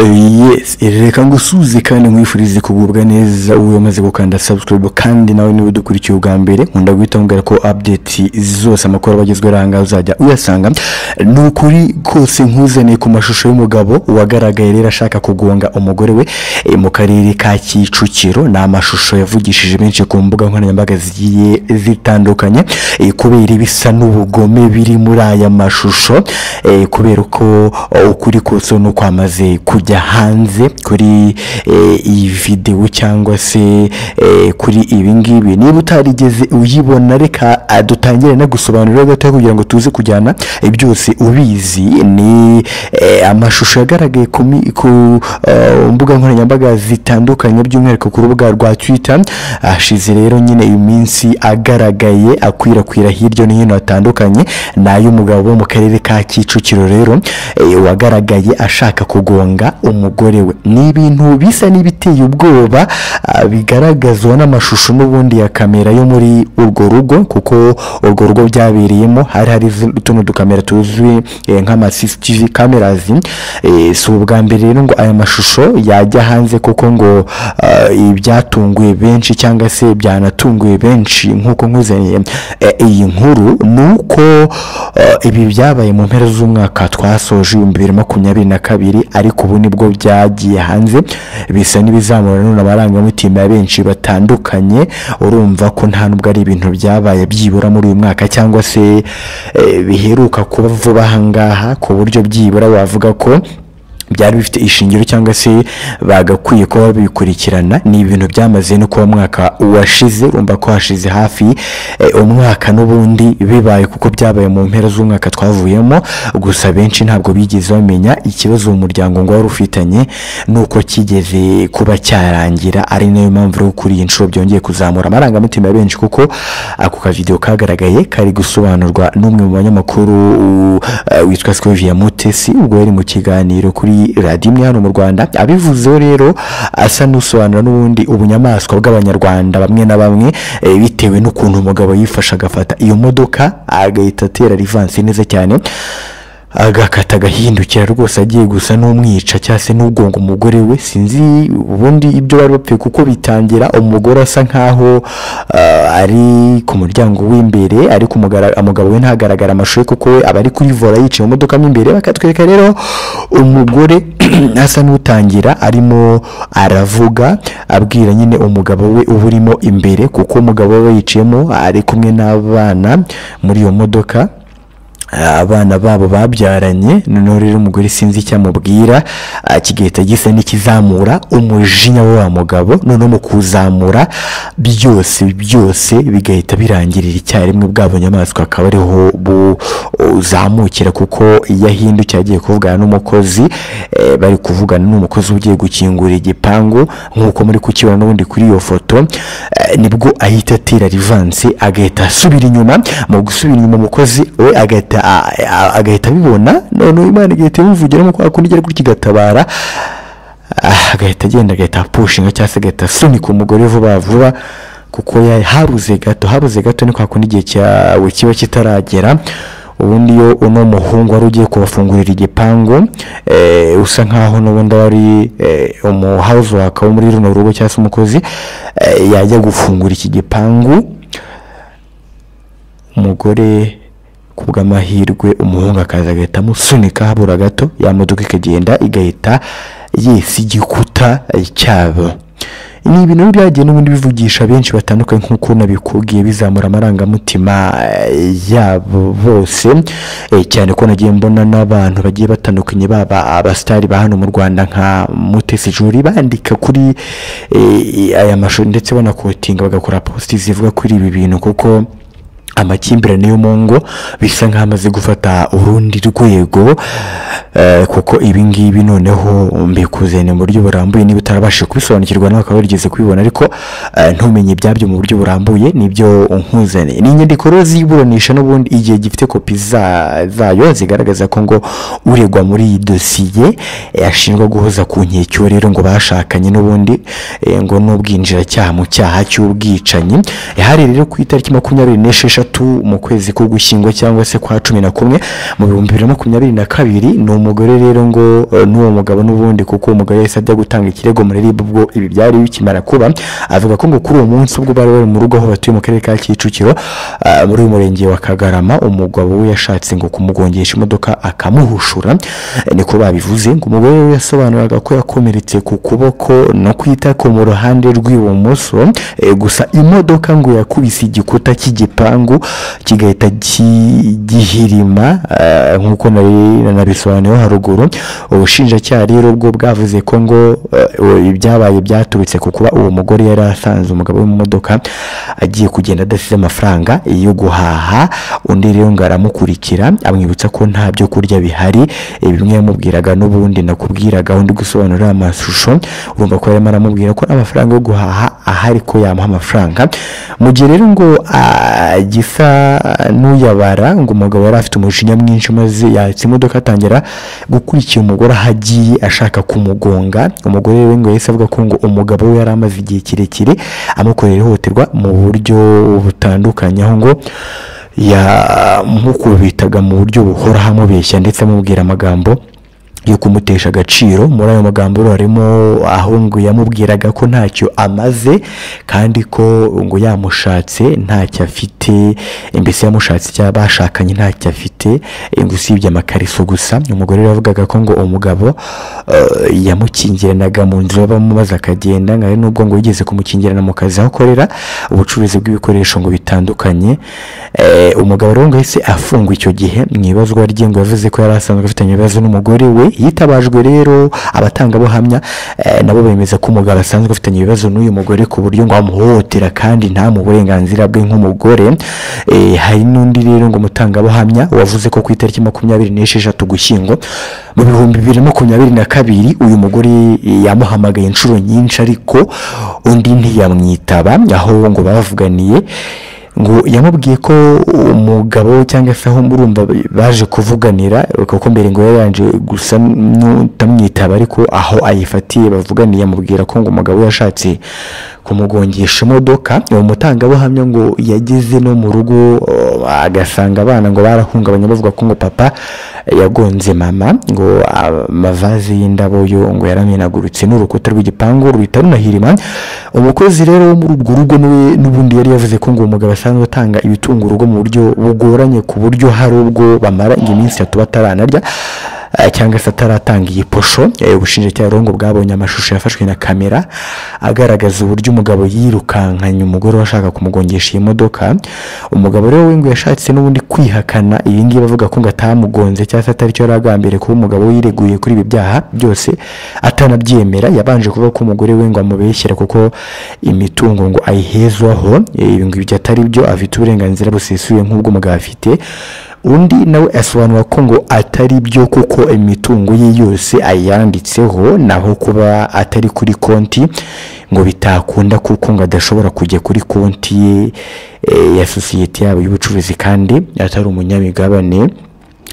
Yes, reka ngusuze kandi nkwifurize kugubwa neza uwo wamaze gukanda subscribe, kandi nawe niba udukurikiye ubwa mbere nkunda guhita nkubwira ko update zose, amakuru abagezweho aha ngaha uzajya uyasanga. Ni ukuri kose nkuzaniye ku mashusho y'umugabo wagaragaye rero ashaka kugonga umugore we mu karere ka Kicukiro. Ni amashusho yavugishije benshi ku mbuga nkoranyambaga zigiye zitandukanye kubera ibisa n'ubugome biri muri aya mashusho, kubera ko ukuri kose nuko amaze kujya hanze kuri iyi videwo cyangwa se kuri ibi ngibi. Niba utarigeze uyibona, reka dutangire no gusobanurira gato kugira ngo tuze kujyana byose ubizi. Ni amashusho yagaragaye ku mbuga nkoranyambaga zitandukanye, by'umwihariko ku rubuga rwa Twitter. Ashize rero nyine uyu minsi agaragaye akwirakwira hirya no hino hatandukanye. Ni ay'umugabo wo mu karere ka Kicukiro rero wagaragaye ashaka kugonga umugore we. Ni ibintu bisa n'ibiteye ubwoba, bigaragazwa n'amashusho n'ubundi ya kamera yo muri urwo rugo, kuko urwo rugo byabereyemo hari tuno dukamera tuzwi nk'ama CCTV cameras. Si ubwa mbere rero ngo aya mashusho yajya hanze, kuko ngo ibyatunguye benshi cyangwa se byanatunguye benshi nk'uko nkuzaniye iyi nkuru, ni uko ibi byabaye mu mpera z'umwaka twasoje 2022, ariko ubu nibwo byagiye hanze, bisa n'ibizamura none amarangamutima ya benshi batandukanye. Urumva ko nta nubwo ari ibintu byabaye byibura muri uyu mwaka cyangwa se biheruka kuba vuba aha ngaha, ku buryo byibura wavuga ko byari bifite ishingiro cyangwa se bagakwiye kuba babikurikirana. Ni ibintu byamaze no kuba mwaka washize, urumva ko hashize hafi umwaka n'ubundi bibaye, kuko byabaye mu mpera z'umwaka twavuyemo. Gusa benshi ntabwo bigeze bamenya ikibazo uwo muryango ngo wari ufitanye nuko kigeze kuba cyarangira, ari nayo mpamvu rero kuri iyi nshuro byongeye kuzamura amarangamutima ya benshi, kuko ako kavideo kagaragaye kari gusobanurwa n'umwe mu banyamakuru witwa Scovia Mutesi, ubwo yari mu kiganiro kuri radiyo imwe hano mu Rwanda. Abivuzeho rero asa n'usobanura n'ubundi ubunyamaswa bw'Abanyarwanda bamwe na bamwe, bitewe n'ukuntu umugabo yifashe agafata iyo modoka agahita atera rivansi neza cyane, agakata agahindukira rwose agiye gusa n'umwica cyangwa se n'ugonga umugore we. Sinzi ubundi ibyo bari bapfuye, kuko bitangira umugore asa nkaho ari ku muryango w'imbere, ariko umugabo we ntagaragara amashusho kuko we aba ari kuri vola yicaye mu modoka mo imbere. Bakatwereka rero umugore asa n'utangira arimo aravuga abwira nyine umugabo we uba urimo imbere, kuko umugabo we yicayemo ari kumwe n'abana muri iyo modoka, abana babo babyaranye. Noneho rero umugore sinzi icyo amubwira, kigahita gisa n'ikizamura umujinya wa mugabo. Noneho mu kuzamura byose byose bigahita birangirira icyarimwe, bwa bunyamaswa akaba ariho buzamukira, kuko iyo ahindukiye agiye kuvugana n'umukozi, bari kuvugana n'umukozi ugiye gukingura igipangu nk'uko muri kukibona n'ubundi kuri iyo foto, nibwo ahita atera rivansi agahita asubira inyuma. Mu gusubira inyuma umukozi we agahita abibona, noneho Imana igahita imuvugiramo kwa kundi igera gutya igatabara, agahita agenda agahita apushinga cyangwa se agahita asunika umugore vuba vuba, kuko habuze gato ni kwa kundi igihe cyawe kiba kitaragera. Ubundi iyo uno muhungu wari ugiye kubafungurira igipangu, usa nkaho n'ubundi wari umu house worker wo muri runo rugo cyangwa se umukozi, yajya gufungura iki gipangu, umugore kubw'amahirwe umuhungu akaza agahita amusunika habura gato, ya modoka ikagenda igahita yesa igikuta cyabo. Ni ibintu byagiye n'ubundi bivugisha benshi batandukanye nk'uko nabikubwiye, bizamura amarangamutima yabo bose, cyane ko nagiye mbona n'abantu bagiye batandukanye, baba abasitari ba hano mu Rwanda nka Mutesi Jolly, bandika kuri aya mashusho ndetse banakotinga bagakora posti zivuga kuri ibi bintu, kuko amakimbirane yo mu ngo bisa nk'aho amaze gufata urundi rwego, kuko ibi ngibi noneho mbikuzaniye mu buryo burambuye. Niba utarabashije kubisobanukirwa nawe ukaba warigeze kubibona ariko ntumenye ibyabyo mu buryo burambuye, nibyo nkuzaniye. Ni inyandiko rero z'iburanisha n'ubundi igihe gifite kopi zayo zigaragaza ko ngo uregwa muri iyi dosiye ashinjwa guhoza ku nkeke rero ngo bashakanye n'ubundi ngo n'ubwinjiracyaha mu cyaha cy'ubwicanyi. Hari rero ku itariki 26 n'esheshatu mu kwezi k'Ugushyingo cyangwa se kwa 11 mu 2022. Ni umugore rero ngo n'uwo mugabo n'ubundi, kuko uwo mugabo yahise ajya gutanga ikirego muri RIB ubwo ibi byari bikimara kuba. Avuga ko ngo kuri uwo munsi ubwo bari bari mu rugo aho batuye mu karere ka Kicukiro, muri uyu murenge wa Kagarama, umugabo we yashatse ngo kumugongesha imodoka akamuhushura, niko babivuze. Ngo umugore we yasobanuraga ko yakomeretse ku kuboko no ku itako mu ruhande rw'ibumoso, gusa imodoka ngo yakubise igikuta cy'igipangu kigahita gihirima, nk'uko nari nabisobanuyeho haruguru. Ubushinjacyaha rero bwo bwavuze ko ngo ibyabaye byaturutse ku kuba uwo mugore yari asanze umugabo we mu modoka agiye kugenda adasize amafaranga yo guhaha. Undi rero ngo aramukurikira, amwibutsa ko nta byo kurya bihari. Bimwe yamubwiraga n'ubundi nakubwiraga, undi gusobanura amashusho, urumva ko yarimo aramubwira ko amafaranga yo guhaha ahari, ko yamuha amafaranga. Mu gihe rero ngo agisa n'uyabara, ngo umugabo yari afite umujinya mwinshi, maze yatse imodoka atangira gukurikira umugore aho agiye, ashaka kumugonga. Umugore we ngo yahise avuga ko ngo umugabo we yari amaze igihe kirekire amukorera ihohoterwa mu buryo butandukanye, aho ngo yamukubitaga mu buryo buhoraho, amubeshya ndetse amubwira amagambo yo kumutesha agaciro. Muri ayo magambo rero harimo aho ngo yamubwiraga ko ntacyo amaze, kandi ko ngo yamushatse ntacyo afite, mbese yamushatse cyangwa bashakanye ntacyo afite, ngo usibye amakariso gusa. Umugore rero yavugaga ko ngo umugabo yamukingiranaga mu nzu babamo maze akagenda, ngo hari n'ubwo ngo yigeze kumukingirana mu kazi aho akorera ubucuruzi bw'ibikoresho ngo bitandukanye. Umugabo rero ngo yahise afungwa icyo gihe. Mu ibazwa rye ngo yavuze ko yari asanzwe afitanye ibibazo n'umugore we. Yitabajwe rero abatangabuhamya, nabo bemeza ko umugabo asanzwe afitanye ibibazo n'uyu mugore, ku buryo ngo amuhohotera kandi ntamuhe uburenganzira bwe nk'umugore. Hari n'undi rero ngo umutangabuhamya wavuze ko ku itariki 26 Ugushyingo mu 2022 uyu mugore yamuhamagaye inshuro nyinshi, ariko undi ntiyamwitaba. Aho ngo bavuganiye, ngo yamubwiye ko umugabo cyangwa se aho murumva baje kuvuganira, kuko mbere ngo yabanje gusa n'utamwitaba, ariko aho ayifatiye bavuganiye amubwira ko ngo umugabo yashatse kumugongesha imodoka. Uwo mutangabuhamya ngo yageze no mu rugo, agasanga abana ngo barahungabanye, bavuga ko ngo papa yagonze mama, ngo amavaze y'indabo yo ngo yaramenaguritse n'urukuta rw'igipangu ruhita runahirima. Umukozi rero wo muri urwo rugo niwe n'ubundi yari yavuze ko ngo umugabo asanzwe atanga ibitunga urugo mu buryo bugoranye, ku buryo hari ubwo bamara iminsi 3 bataranarya, cyangwa se ataratanga iyi posho. Ubushinjacyaha rero ngo bwabonye amashusho yafashwe na kamera agaragaza uburyo umugabo yirukankanye umugore washaka kumugongesha iyi modoka. Umugabo rero we ngo yashatse n'ubundi kwihakana ibi ngibi, avuga ko ngo atamugonze cyangwa se atari cyo yari agambiriye. Kuba umugabo we yireguye kuri ibi byaha byose atanabyemera, yabanje kuvuga ko umugore we ngo amubeshyera kuko imitungo ngo ayihezwaho. Ibi ngibyo atari byo, afite uburenganzira busesuye nk'ubwo umugabo afite. Undi nawe asobanura ko ngo atari byo, kuko imitungo ye yose ayanditseho, naho kuba atari kuri konti ngo bitakunda, kuko ngo adashobora kujya kuri konti ye ya sosiyete yabo y'ubucuruzi kandi atari umunyamigabane.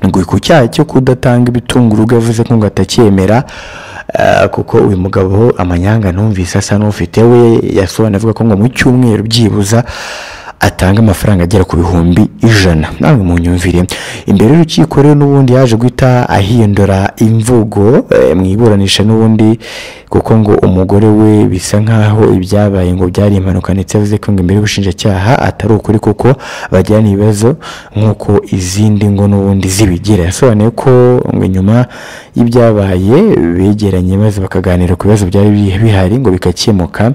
Ngo ku cyaha cyo kudatanga ibitunga urugo, yavuze ko ngo atacyemera, kuko uyu mugabo amanyanga numvise asa n'ufite. We yasobanuye avuga ko ngo mu cyumweru byibuza atanga amafaranga agera ku 100,000. Namwe mu nyumvire. Imbere y'urukiko rero n'ubundi yaje guhita ahindura imvugo mu iburanisha n'ubundi, kuko ngo umugore we bisa nkaho ibyabaye ngo byari impanuka, ndetse yavuze ko ngo imbere y'ubushinjacyaha atari ukuri, kuko bagirana ibibazo nk'uko izindi ngo n'ubundi zibigira. Yasobanuye ko ngo nyuma y'ibyabaye begeranye maze bakaganira ku bibazo byari bihari, ngo bikakemuka.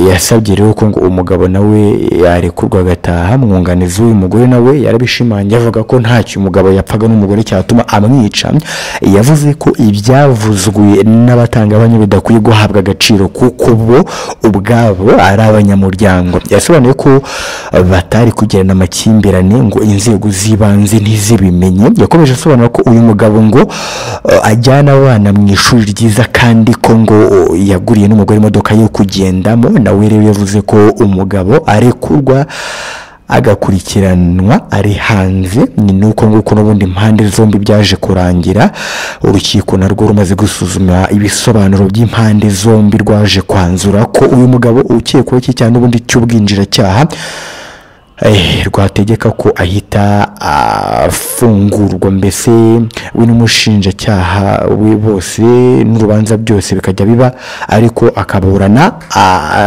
Yasabye rero ko ngo umugabo nawe yarekurwa agataha. Mwunganizi w'uyu mugore nawe yarabishimangiye, avuga ko ntacyo umugabo yapfaga n'umugore cyatuma amwica. Yavuze ko ibyavuzwe n'abatangabuhamya bidakwiye guhabwa agaciro, kuko bo ubwabo ari abanyamuryango. Yasobanuye ko batari kugirana amakimbirane ngo inzego z'ibanze ntizibimenye. Yakomeje asobanura ko uyu mugabo ngo ajyana abana mu ishuri ryiza, kandi ko ngo yaguriye n'umugore imodoka yo kugendamo. Nawe rero yavuze ko umugabo arekurwa agakurikiranwa ari hanze. Ni nuko nguko n'ubundi impande zombi byaje kurangira. Urukiko narwo rumaze gusuzuma ibisobanuro by'impande zombi, rwaje kwanzura ko uyu mugabo ukekwaho iki cyaha n'ubundi cy'ubwinjiracyaha Rwategeka ko ahita afungurwa, mbese we n'umushinjacyaha we bose n'urubanza byose bikajya biba, ariko akaburana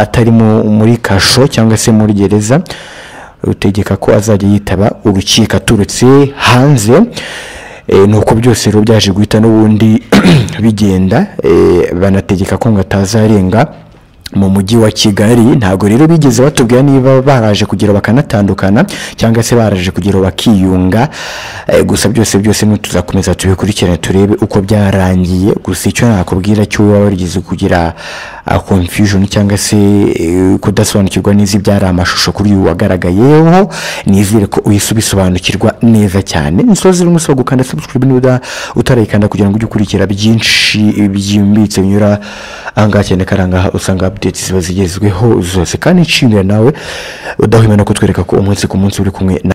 atari muri kasho cyangwa se muri gereza. Rutegeka ko azajya yitaba urukiko aturutse hanze. Nuko byose rero byaje guhita n'ubundi bigenda. Banategeka ko ngo atazarenga mu mujyi wa Kigali. Ntabwo rero bigeze batubwira niba baraje kugira bakanatandukana cyangwa se baraje kugira bakiyunga. Gusa byose byose tuzakomeza tubikurikirane turebe uko byarangiye. Gusa icyo nakubwira cyo, waba warigeze kugira confusion cyangwa se kudasobanukirwa neza ibyari amashusho kuri uyu wagaragayeho, nizere ko uhise ubisobanukirwa neza cyane. Nsozi umusaba gukanda subscribe niba utarayikanda, kugira ngo ujye ukurikira byinshi byimbitse binyura ahangaha cyane, karangaha usanga updates ziba zigezweho zose. Kandi nshimira nawe udahwema no kutwereka ko umunsi ku munsi uri kumwe na